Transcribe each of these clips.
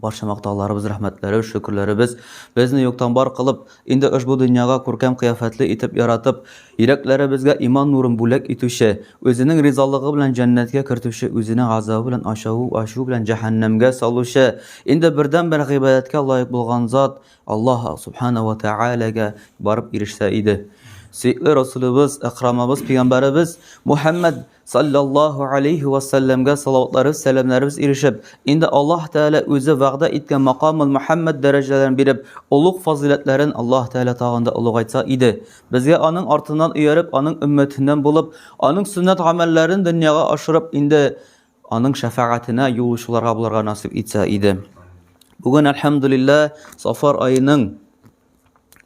Барча мактауларыбыз, рәхмәтләребез, шөкерләребез безне юктан бар кылып, инде ошбу дөньяга күркәм кыяфәтле итеп яратып, йөрәкләребезгә иман нурын бүләк итүче, үзенең ризалыгы белән җәннәткә кертүче, үзенең газабы белән ачуы, ачуы белән җәһәннәмгә салучы, инде бердәнбер гыйбадәткә лаек булган зат Аллаһ субхана ва тәгаләгә барып ирешсә иде. Сөекле Расулыбыз, әкрамыбыз, пәйгамбәребез Мухәммәд Саллаллаһу алейһи вә сәлләмгә салаватларыбыз, сәламнәребез ирешеп, инде Аллаһ Тәгалә үзе вәгъдә иткән макамул Мөхәммәд дәрәҗәләрен биреп, олуг фазыйләтләрен Аллаһ Тәгалә тагын да олугайтса иде. Безгә аның артыннан ияреп, аның өммәтеннән булып, аның сөннәт гамәлләрен дөньяга ашырып, инде аның шәфәгатенә юлучыларга булырга насыйп итсә иде. Бүген, әлхәмдүлилләһ, Сафар аеның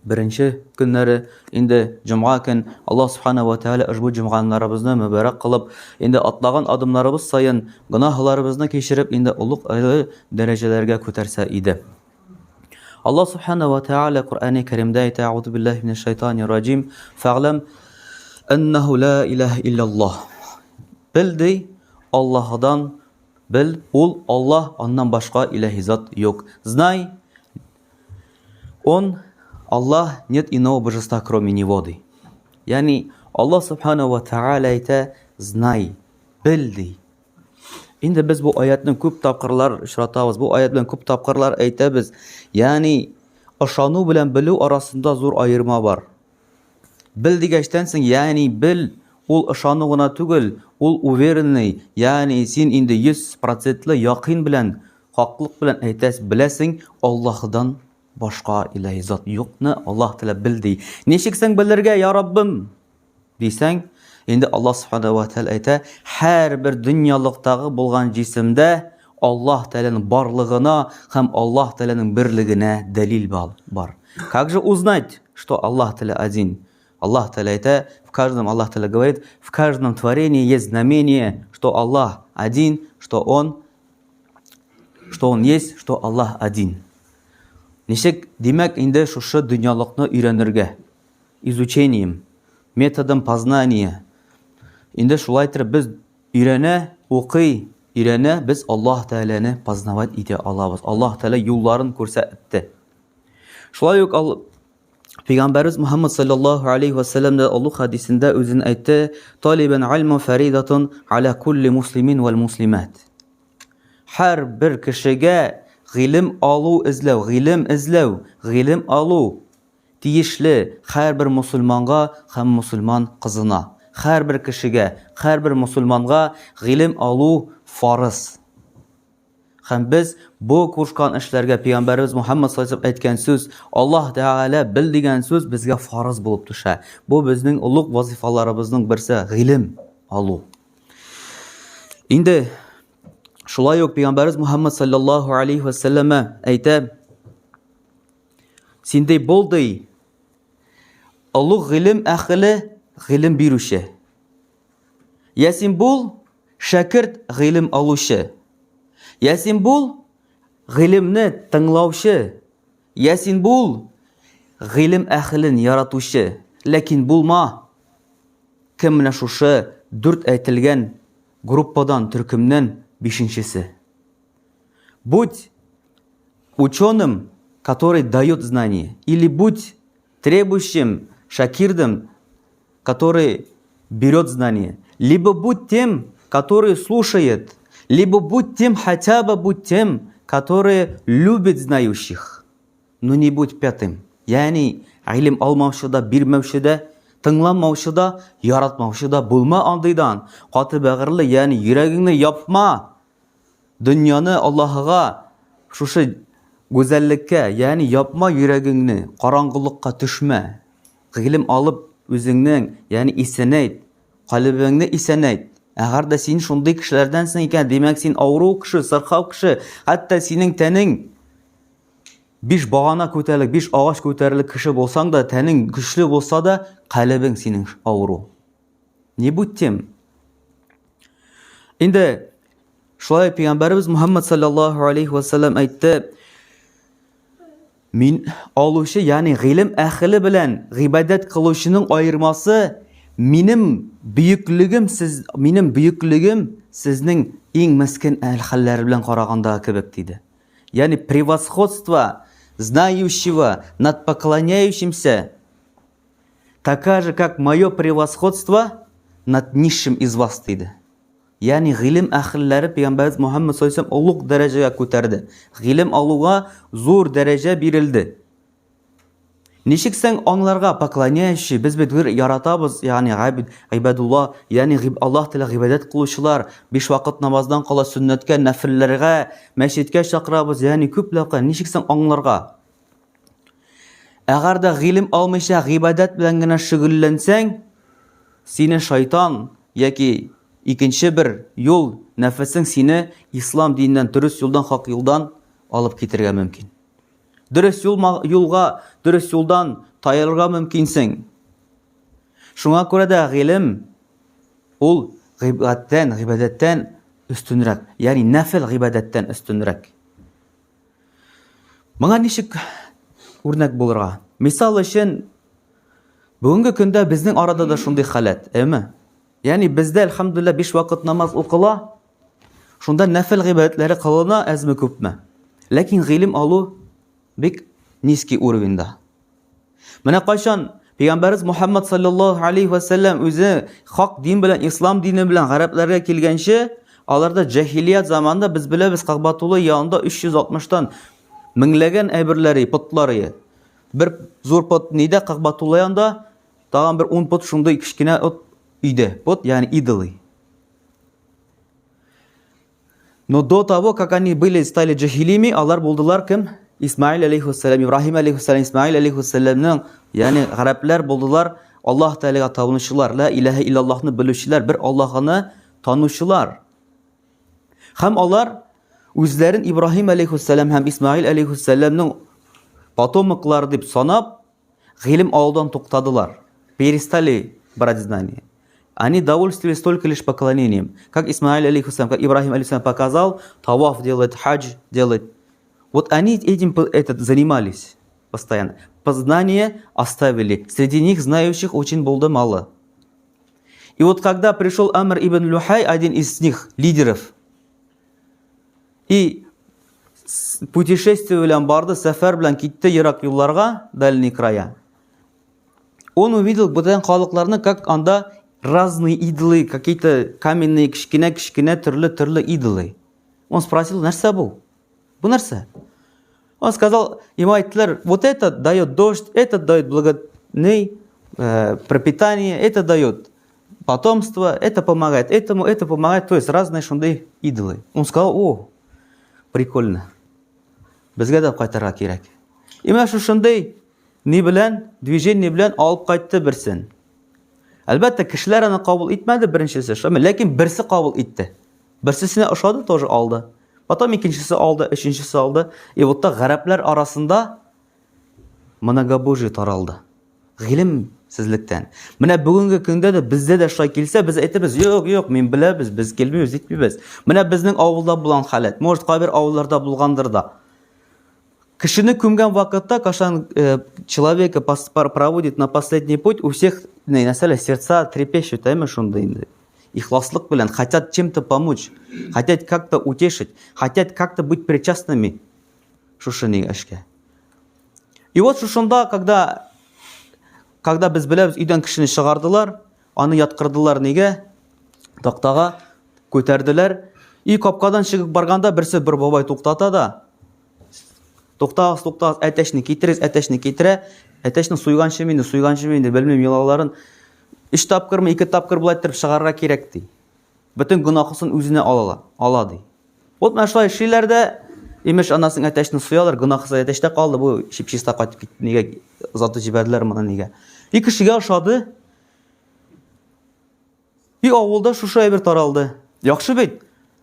беренче көннәре инде җомга көн. Аллаһ субхана ва тәгалә ошбу җомганнарыбызны мөбарәк кылып, инде атлаган адымнарыбыз саен гөнаһларыбызны кичереп, инде олуг дәрәҗәләргә күтәрсә иде. Аллаһ субхана ва тәгалә Коръәни Кәримдә әйтә: "Аузу биллаһи минәш шайтанир раҗим. Фәгъләм аннаху ла илаһа илляллаһ." Бел ди, Аллаһдан бел, ул Аллаһ, аннан башка илаһи зат юк. Знай, Он, Аллах, нет иного божества, кроме него, ди. Ягъни Аллаһ субхана ва тааля әйтә, знай, бел ди. Инде без бу аятны күп тапкырлар очратабыз, бу аят белән күп тапкырлар әйтәбез. Ягъни ышану белән белү арасында зур аерма бар. Бел дигәчтән соң, ягъни бел, ул ышану гына түгел, ул уверенный, ягъни син инде 100 процентлы якин белән, хаклык белән әйтәс, беләсең, Аллаһыдан башка илаһи зат юкны Аллаһ Тәгалә бел ди. Ничек соң белергә, я Раббым? дисәң, инде Аллаһ Субханаһу ва Тәгалә әйтә, һәрбер дөньялыктагы булган җисемдә Аллаһ Тәгаләнең барлыгына һәм Аллаһ Тәгаләнең берлегенә дәлил бар. Как же узнать, что Аллаһ Тәгалә один? Аллаһ Тәгалә әйтә, в каждом, Аллаһ Тәгалә говорит, в каждом творении есть знамение, что Аллах один, что Он есть, что Аллах один. Ничек, димәк, инде шушы дөньялыкны өйрәнергә? Изучением, методом познания. Инде шулай итеп без өйрәнә, укый, өйрәнә, без Аллаһ Тәгаләне познавать итә алабыз. Аллаһ Тәгалә юлларын күрсәтте. Шулай ук Пәйгамбәрбез Мухаммад саллаллаһу алейхи ва саллям да олуг хадисендә үзен әйтте: "Талибан ильму фаридатун аля кулли муслимин вал муслимат." Һәр бер кешегә гыйлем алу эзләү, гыйлем эзләү, гыйлем алу тиешле һәрбер мусульманга һәм мусульман кызына. Һәрбер кешегә, һәрбер мусульманга гыйлем алу фарыз. Һәм без бу кушкан эшләргә пәйгамбәребез Мухаммад саллаллаху әйткән сүз, Аллаһ Тәгалә бел дигән сүз безгә фарыз булып төшә. Бу безнең олуг вазифаларыбызның берсе гыйлем алу. Инде шулай ук пәйгамбәребез Мухаммад саллаллаху алейхи ва сәлләмә әйтә, Синдей бул ди, олуг гыйлем әхеле, гыйлем бирүче. Я син бул, шәкерт гыйлем алучы. Я син бул, гыйлемне тыңлаучы. Я син бул, гыйлем әхелен яратучы. Ләкин булма, кем менә шушы дүрт әйтелгән группадан, төркемнән бишенчесе. Будь ученым, который дает знание, или будь требующим шакирдом, который берет знание, либо будь тем, который слушает, либо будь тем, хотя бы будь тем, который любит знающих, но не будь пятым. Ягъни, гыйлем алмаучы да, бирмәүче дә, тыңламаучы да, яратмаучы да булма андыйдан. Каты бәгырьле, ягъни йөрәгеңне япма. Дөньяны Аллаһыга шушы гүзәллеккә, ягъни япма йөрәгеңне, караңгылыкка төшмә. Гыйлем алып, үзеңнең, ягъни исәнәйт, калебеңне исәнәйт. Әгәр дә син шундый кешеләрдәнсең икән, димәк, син авыру кеше, сырхау кеше, хәтта синең тәнең биш багана күтәрерлек, биш агач күтәрерлек кеше булсаң да, тәнең көчле булса да, калебең синең авыру. Не будь тем. Инде шулай пәйгамбәребез Мухаммад саллаллаху алейхи ва саллям әйтте, Мин алучы, ягъни гыйлем әхеле белән гыйбадәт кылучының аермасы минем бөеклегем сез минем бөеклегем сезнең иң мескен әл-хәлләре белән карагандагы кебек диде. Ягъни превосходство знающего над поклоняющимся такая же, как мое превосходство над низшим из вас, диде. Ягъни гыйлем әһелләре пәйгамбәребез Мухаммад саллаллаху алейһи олуг дәрәҗәгә күтәрде. Гыйлем алуга зур дәрәҗә бирелде. Ничек сәң аңларга поклоняющий, без бит гөр яратабыз, ягъни габид, гыйбадулла, ягъни Аллаһ Тәгалә гыйбадәт кылучылар, биш вакыт намаздан кала сөннәткә, нәфелләргә, мәчеткә чакырабыз, ягъни күпләп ничек сәң аңларга? Әгәр дә гыйлем алмыйча гыйбадәт белән генә шөгыльләнсәң, сине шайтан яки икенче бер юл, нәфесең сине ислам диненнән, дөрес юлдан, хак юлдан алып китергә мөмкин. Дөрес юл, юлга, дөрес юлдан таярга мөмкинсең. Шуңа күрә дә гыйлем ул гыйбадәттән, гыйбадәттән өстенрәк, ягъни нәфел гыйбадәттән өстенрәк. Моңа ничек үрнәк булырга? Мисал өчен, бүгенге көндә безнең арада да шундый халәт, әйме? Ягъни бездә әлхәмдүлилләһ биш вакыт намаз укыла. Шунда нәфел гыйбадәтләре кылына әзме күпме. Ләкин гыйлем алу бик низкий уровеньда. Менә кайчан Пәйгамбәрбез Мухаммад саллаллаһу алейхи ва саллям үзе хак дин белән, ислам дине белән гарәпләргә килгәнче, аларда җаһилият заманында без беләбез Кагбатулла янында 360-тан меңләгән әйберләре, потлары. Бер зур пот нидә Кагбатулла янында Тагын бер ун пот шундый кечкенә от өйдә. Пот, ягъни идолы. Но до того, как они были, стали джахилими, алар булдылар кем? Исмаил алейхиссалам, Ибраһим алейхиссалам, Исмаил алейхиссаламның, ягъни гарәпләр булдылар, Аллаһ Тәгаләгә табынучылар, ла илаһа иллаллаһны белүчеләр, бер Аллаһны танучылар. Һәм алар үзләрен Ибраһим алейхиссалам һәм Исмаил алейхиссаламның потомоклары дип санап, Гыйлем алудан туктадылар. Перестали брать знания. Они довольствовались только лишь поклонением. Как Исмаиль алейхиссалам, как Ибрахим алейхиссалам показал, таваф делает, хадж делает. Вот они этим этот, занимались постоянно. Познание оставили. Среди них знающих очень было мало. И вот когда пришел Амр ибн Люхай, один из них, лидеров, и путешествие белән барды, сәфәр белән китте ерак юлларга, дальние края. Он увидел бүтән халыкларны, как анда разные идолы, какие-то каменные кечкенә-кечкенә төрле-төрле идолы. Он спросил, нәрсә бу? Бу нәрсә? Он сказал, ему әйттеләр, вот это дает дождь, это дает благодатный пропитание, это дает потомство, это помогает этому, это помогает, то есть разные шундый идолы. Он сказал, о, прикольно. Безгә дә кайтарга кирәк. И менә шушындый ни белән, движение белән алып кайтты берсен. Әлбәттә, кешеләр аны кабул итмәде беренчесе, шулаймы? Ләкин берсе кабул итте. Берсесенә ошады, тоже алды. Потом икенчесе алды, өченчесе алды. И вот так гарәпләр арасында многобожие таралды. Гыйлемсезлектән. Менә бүгенге көндә дә бездә дә шулай килсә, без әйтәбез, юк, юк, мин беләбез, без килмибез, итмибез. Менә безнең авылда булган халәт, может, кайбер авылларда булгандыр да. Кешене күмгән вакытта, кашан э, человека проводит на последний путь, у всех нәрсәләр сердца трепещут, әйме шунда инде. Ихласлык белән хотят чем-то помочь, хотят как-то утешить, хотят как-то быть причастными шушы эшкә. И вот шушында, когда, когда без беләбез, өйдән кешене чыгардылар, аны яткырдылар нигә? Тактага күтәрделәр. И капкадан чыгып барганда берсе бер бабай туктата да, туктагыз, туктагыз, әтәчне китерегез, әтәчне китерә. Әтәчне суйганчы инде, суйганчы инде, белмим йолаларын. Өч тапкырмы, ике тапкыр болай иттереп чыгарырга кирәк ди. Бөтен гөнаһысын үзенә ала, ала ди. Вот менә шулай эшлиләр дә, имеш, анасын әтәчне суялар, гөнаһысы әтәчтә калды, бу чип-чиста кайтып китте, нигә озатып җибәрделәр моны нигә. И кешегә ошады. И авылда шушы әйбер таралды. Яхшы бит.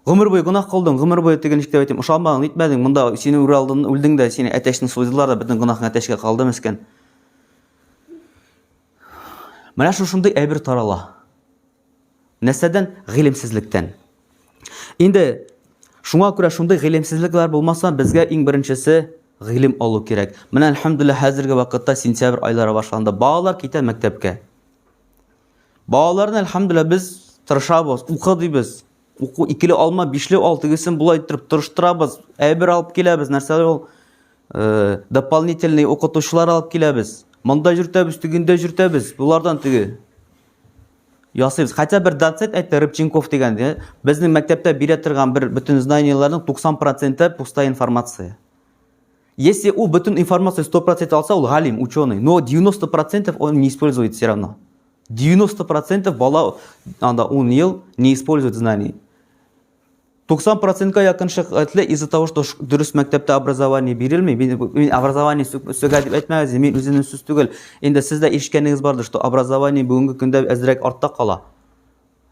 Гомер буе гөнаһ кылдың, гомер буе теге ничек дип әйтим, ошамадың, нитмәдең, монда сине үрә алдың, үлдең дә, сине әтәчне суйдылар да, бөтен гөнаһың әтәчкә калды, мескен. Менә шушындый әйбер тарала. Нәрсәдән? Гыйлемсезлектән. Инде шуңа күрә шундый гыйлемсезлекләр булмаса, безгә иң беренчесе гыйлем алу кирәк. Менә әлхәмдүлилләһ хәзерге вакытта сентябрь айлары башланды. Балалар китә мәктәпкә. Балаларны әлхәмдүлилләһ без тырышабыз, укы дибез. Уку икеле алма, бишле ал, тегесен болай иттереп тырыштырабыз, әйбер алып киләбез, нәрсәләр ул? Дополнительный укытучылар алып киләбез. Монда йөртәбез, тегендә йөртәбез. Булардан теге ясыйбыз. Хотя бер доцент әйтте, Рыбченков дигән, безнең мәктәптә бирә торган бер бөтен знаниеләрнең 90% пустая информация. Если ул бөтен информация 100% алса, ул галим, ученый, но 90% он не использует все равно. 90% бала анда 10 ел не использует знаний. 90%-ка якын шәфкатьле из-за того, что дөрес мәктәптә образование бирелми. Мин образование сүгә дип әйтмәгез, мин үземнең сүз түгел. Инде сез дә ишеткәнегез бардыр, что образование бүгенге көндә әзрәк артта кала.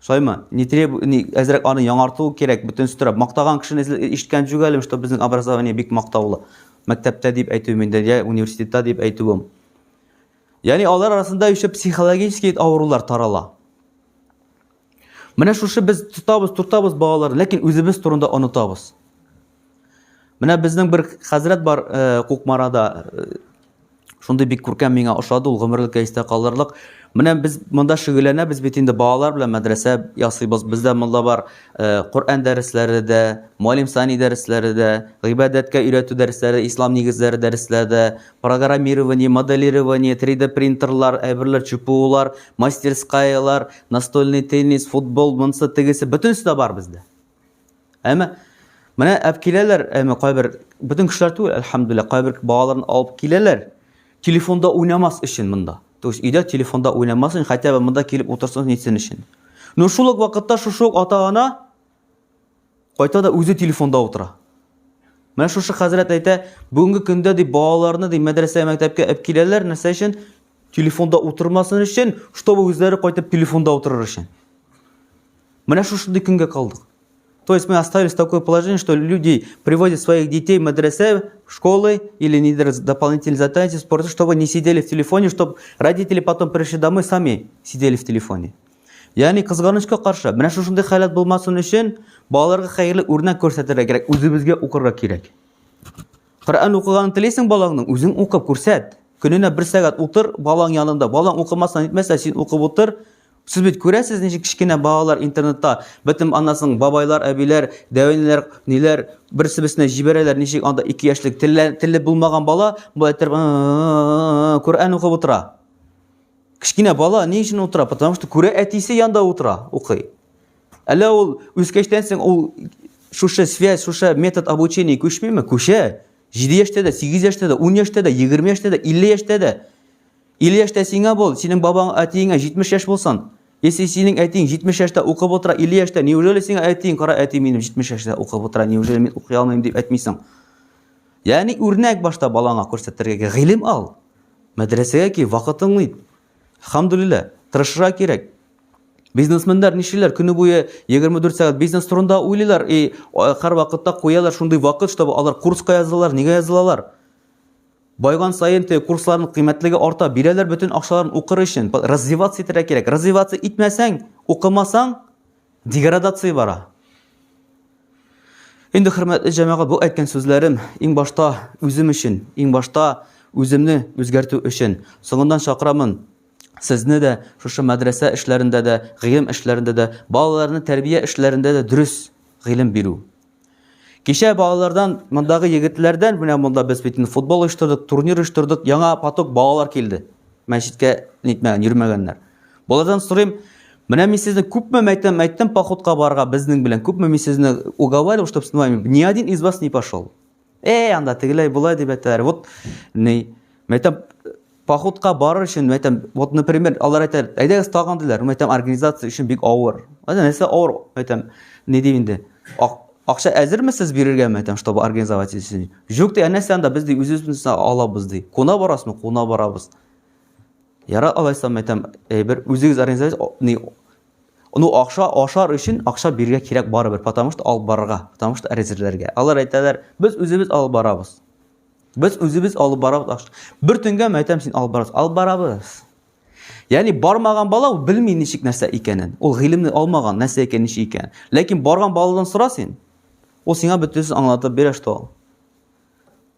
Шулаймы? Не требу, не, әзрәк аны яңарту кирәк, бөтен сторап. Мактаган кешене ишеткән юк әле, что безнең образование бик мактаулы. Мәктәптә дип әйтүем инде, я университетта дип әйтүем. Ягъни алар арасында еще психологический авырулар тарала. Менә шушы без тотабыз, тотабыз балаларны, ләкин үзебез турында онытабыз. Менә безнең бер хәзрәт бар Кукмарада. Шундый бик күркәм миңа ошады, ул гомерлеккә истә калырлык. Менә без монда шөгыльләнәбез бит инде балалар белән мәдрәсә ясыйбыз. Бездә монда бар Коръән дәресләре дә, Муаллим Сани дәресләре дә, гыйбадәткә өйрәтү дәресләре, ислам нигезләре дәресләре дә, программирование, моделирование, 3D принтерлар, әйберләр, ЧПУлар, мастерскаялар, настольный теннис, футбол, монсы, тегесе, бөтенесе дә бар бездә. Әмма менә әп киләләр, әмма кайбер бөтен кешеләр түгел, әлхәмдүлилләһ, кайбер балаларын алып киләләр, телефонда уйнамас өчен монда. То есть өйдә телефонда уйнамас өчен, хотя бы монда килеп утырсын, нитсен өчен. Но шул ук вакытта шушы ук ата-ана кайта да үзе телефонда утыра. Менә шушы хәзрәт әйтә, бүгенге көндә ди балаларны ди мәдрәсә мәктәпкә әп киләләр, нәрсә өчен? Телефонда утырмасын өчен, чтобы үзләре кайтып телефонда утырыр өчен. Менә шушындый көнгә калдык. То есть мы остались в такое положение, что люди приводят своих детей в мадресе, в школы или не дополнительные занятия спорта, чтобы не сидели в телефоне, чтобы родители потом пришли домой, сами сидели в телефоне. Ягъни кызганычка каршы, менә шушындый халәт булмасын өчен балаларга хәерле үрнәк күрсәтергә кирәк, үзебезгә укырга кирәк. Коръән укыганын телисең балаңның, үзең укып күрсәт. Көненә бер сәгать утыр балаң янында. Балаң укымаса, нитмәсә, син укып утыр. Сез бит күрәсез, ничек кечкенә балалар интернетта, бөтен аннан соң бабайлар, әбиләр, дәвәниләр, ниләр берсе-берсенә җибәрәләр, ничек анда 2 яшьлек телле, телле булмаган бала болай иттереп Коръән укып утыра. Кечкенә бала ни өчен утыра? Потому что күрә әтисе янда утыра, укый. Әллә ул үскәчтән соң ул шушы связь, шушы метод обучения күчмиме? Күчә. 7 яшьтә дә, 8 яшьтә дә, 10 яшьтә дә, 20 яшьтә дә, 50 яшьтә дә. 50 яшьтә сиңа бул, синең бабаң, әтиеңә 70 яшь булсын. Если синең әтиең 70 яшьтә укып утыра, 50 яшьтә, неужели сиңа әтиең, кара, әти минем 70 яшьтә укып утыра, неужели мин укый алмыйм дип әйтмисең? Ягъни үрнәк башта балаңа күрсәтергә, гыйлем ал. Мәдрәсәгә ки, вакытың ит. Әлхәмдүлилләһ, тырышырга кирәк. Бизнесменнар нишлиләр? Көне буе 24 сәгать бизнес турында уйлыйлар и һәр вакытта куялар шундый вакыт, чтобы алар курска язылалар. Нигә язылалар? Байган саен те курсларның кыйммәтлеге арта, бирәләр бөтен акчаларын укыр өчен. Развиваться итәргә кирәк. Развиваться итмәсәң, укымасаң, деградация бара. Инде хөрмәтле җәмәгать, бу әйткән сүзләрем иң башта үзем өчен, иң башта үземне үзгәртү өчен. Соңыннан чакырамын сезне дә шушы мәдрәсә эшләрендә дә, гыйлем эшләрендә дә, балаларны тәрбия эшләрендә дә дөрес гыйлем бирү. Кичә балалардан, мондагы егетләрдән, менә монда без бит инде футбол оештырдык, турнир оештырдык, яңа поток балалар килде. Мәчеткә нитмәгән, йөрмәгәннәр. Балалардан сорыйм, менә мин сезне күпме әйтәм, әйттем походка барырга безнең белән, күпме мин сезне уговаривал, чтобы с вами, ни один из вас не пошел. Эй, анда тегеләй болай дип әйтәләр. Вот ни, мәйтәм, походка барыр өчен, мәйтәм, вот, например, алар әйтәләр, әйдәгез тагын диләр. Мәйтәм, организация өчен бик авыр. Әйдә, нәрсә авыр, мәйтәм, ни дим инде. Акча әзерме сез бирергә, мәйтәм, чтобы организовать өчен? Юк, ди, ә нәрсә анда без ди үзебез алабыз ди. Куна барасызмы? Куна барабыз. Яра алайса, мәйтәм, әйбер үзегез организовать, ни, Ну, акча ашар өчен акча бирергә кирәк барыбер, потому что алып барырга, потому что әзерләргә. Алар әйтәләр, без үзебез алып барабыз. Без үзебез алып барабыз акча. Бер төнгә мәйтәм, син алып барасың. Алып барабыз. Ягъни бармаган бала ул белми ничек нәрсә икәнен. Ул гыйлемне алмаган, нәрсә икән, ничек икән. Ләкин барган баладан сора син. Ул сиңа бөтенесен аңлатып бирә, что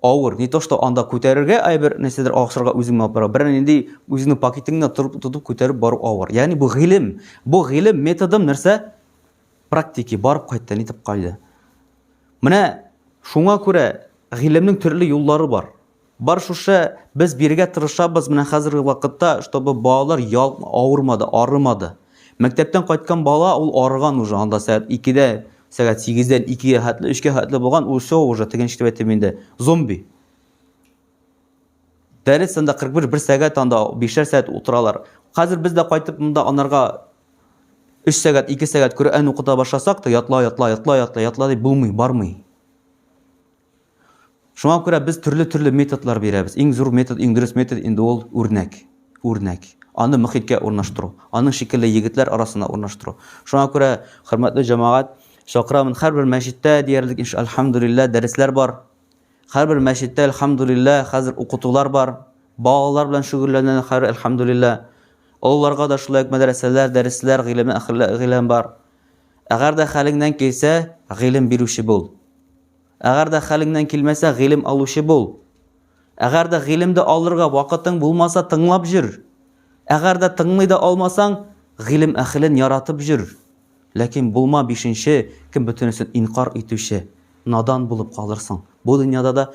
авыр. Не то, что анда күтәрергә әйбер, нәрсәдер акчарга үзеңне алып барырга. Берәр нинди үзеңнең пакетыңны торып тотып күтәреп бару авыр. Ягъни бу гыйлем, бу гыйлем методым нәрсә? Практики барып кайтты, нитеп кайды. Менә шуңа күрә гыйлемнең төрле юллары бар. Бар шушы без бирергә тырышабыз менә хәзерге вакытта, чтобы балалар ял авырмады, арымады. Мәктәптән кайткан бала ул арыган уже, анда сәгать 2-дә, сәгать 8-дән 2-гә хәтле, 3-кә хәтле булган, ул все уже, теге ничек дип әйтим инде, зомби. Дәрес анда 41 бер сәгать анда бишәр сәгать утыралар. Хәзер без дә кайтып монда анарга 3 сәгать, 2 сәгать Коръән укыта башласак та, ятла, ятла, ятла, ятла, ятла дип булмый, бармый. Шуңа күрә без төрле-төрле методлар бирәбез. Иң зур метод, иң дөрес метод инде ул үрнәк. Үрнәк. Аны мөхиткә урнаштыру. Аның шикелле егетләр арасына урнаштыру. Шуңа күрә, хөрмәтле җәмәгать, чакырамын һәрбер мәчеттә диярлек, иншалла, әлхәмдүлилләһ, дәресләр бар. Һәрбер мәчеттә, әлхәмдүлилләһ, хәзер укытулар бар. Балалар белән шөгыльләнәләр, хәзер, әлхәмдүлилләһ. Олыларга да шулай ук мәдрәсәләр, дәресләр, гыйлем, гыйлем бар. Әгәр дә хәлеңнән килсә, гыйлем бирүче бул. Әгәр дә хәлеңнән килмәсә, гыйлем алучы бул. Әгәр дә гыйлем дә алырга вакытың булмаса, тыңлап җөр. Әгәр дә тыңлый да алмасаң, гыйлем әһелен яратып җөр. Ләкин булма бишенче, кем бөтенесен инкар итүче, надан булып калырсың. Бу дөньяда да.